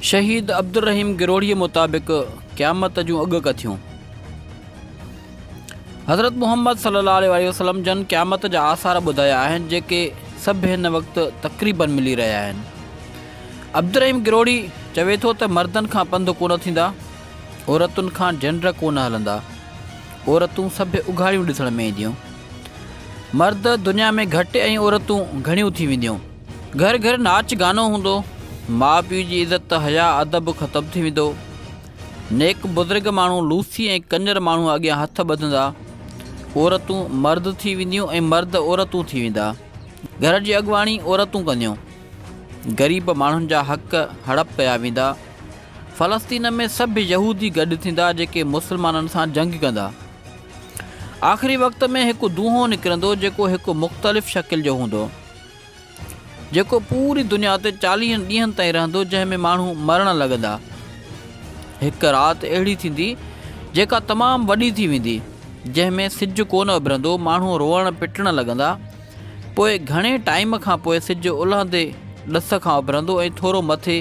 شهيد عبدالرحيم گرهوڙيء مطابق قيامت جون اڳڪٿيون. حضرت محمد صلي الله عليه وآله وسلم جن قيامت جا آثار ٻڌايا آهن جيڪي سڀ هن وقت تقريبن ملي رهيا آهن. عبدالرحيم گرهوڙي چوي ٿو ته مردن کان پنڌ ڪونه ٿيندا، عورتن کان جنڊ ڪونه هلندا، عورتون سڀ اگهاڙيون ڏسڻ ۾ اينديون. مرد دنيا ۾ گهٽ ۽ عورتون گهڻيون ٿي وينديون. گهر گهر ناچ گانو هوندو، ماء پيء جي عزت حياء ادب ختم ٿي ويندو، نيڪ بزرگ ماڻهو لوسي ۽ ڪڃر ماڻهو اڳيان هٿ ٻڌندا، عورتون مرد ٿي وينديون ۽ مرد عورتون ٿي ويندا، گهر جي اڳواڻي عورتون ڪنديون، غريب ماڻهن جا حق هڙپ ڪيا ويندا، فلسطين ۾ سڀ يهودي گڏ ٿيندا جيڪي مسلمانن سان جنگ ڪندا. آخري وقت ۾ هڪ دونهون نڪرندو جيڪو هڪ مختلف شڪل جو هوندو. جيڪو پوري دنيا تي چاليهن ڏينهن تائين رهندو جنهن ۾ ماڻهو مرڻ لڳندا. هڪ رات اهڙي ٿيندي جيڪا تمام وڏي ٿي ويندي جنهن ۾ سج ڪونه اڀرندو ماڻهو روئڻ پٽڻ لڳندا پوء گهڻي ٽائيم کان پوء سج الهندي ڏس کان اڀرندو ۽ ٿورو مٿي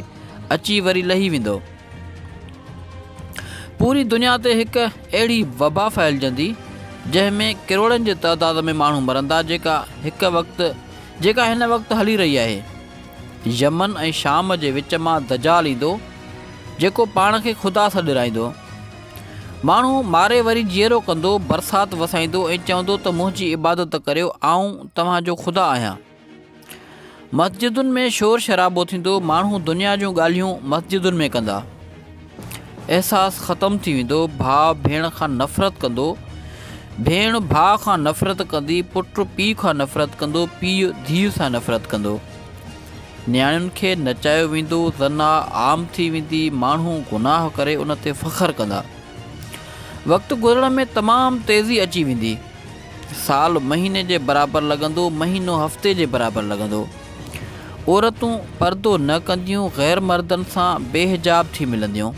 اچي وري لهي ويندو. پوري دنيا تي هڪ اهڙي وبا ڦهلجندي جنهن ۾ ڪروڙن جي تعداد ۾ ماڻهو مرندا جيڪا هڪ وقت جيڪا هن وقت هلي رهي آهي. يمن ۽ شام جي وچ مان دجال ايندو جيڪو پاڻ کي خدا سڏرائيندو. ماڻهو ماري وري جيئرو ڪندو، برسات وسائيندو ۽ چوندو ته منهنجي عبادت ڪريو آئون توهان جو خدا آهيان. مسجدن ۾ شور شرابو ٿيندو، ماڻهو دنيا جون ڳالهيون مسجدن ۾ ڪندا. احساس ختم ٿي ويندو، ڀاء ڀيڻ کان نفرت ڪندو، ڀيڻ ڀاء کان نفرت ڪندي، پٽ پيء کان نفرت ڪندو، پيء ڌيء سان نفرت ڪندو. نياڻين کي نچايو ويندو، زنا عام ٿي ويندي، ماڻهو گناهه ڪري ان تي فخر ڪندا. وقت گذرڻ ۾ تمام تيزي اچي ويندي. سال مهيني جي برابر لڳندو، مهينو هفتي جي برابر لڳندو. عورتون پردو نه ڪنديون، غير مردن سان بي حجاب ٿي ملنديون.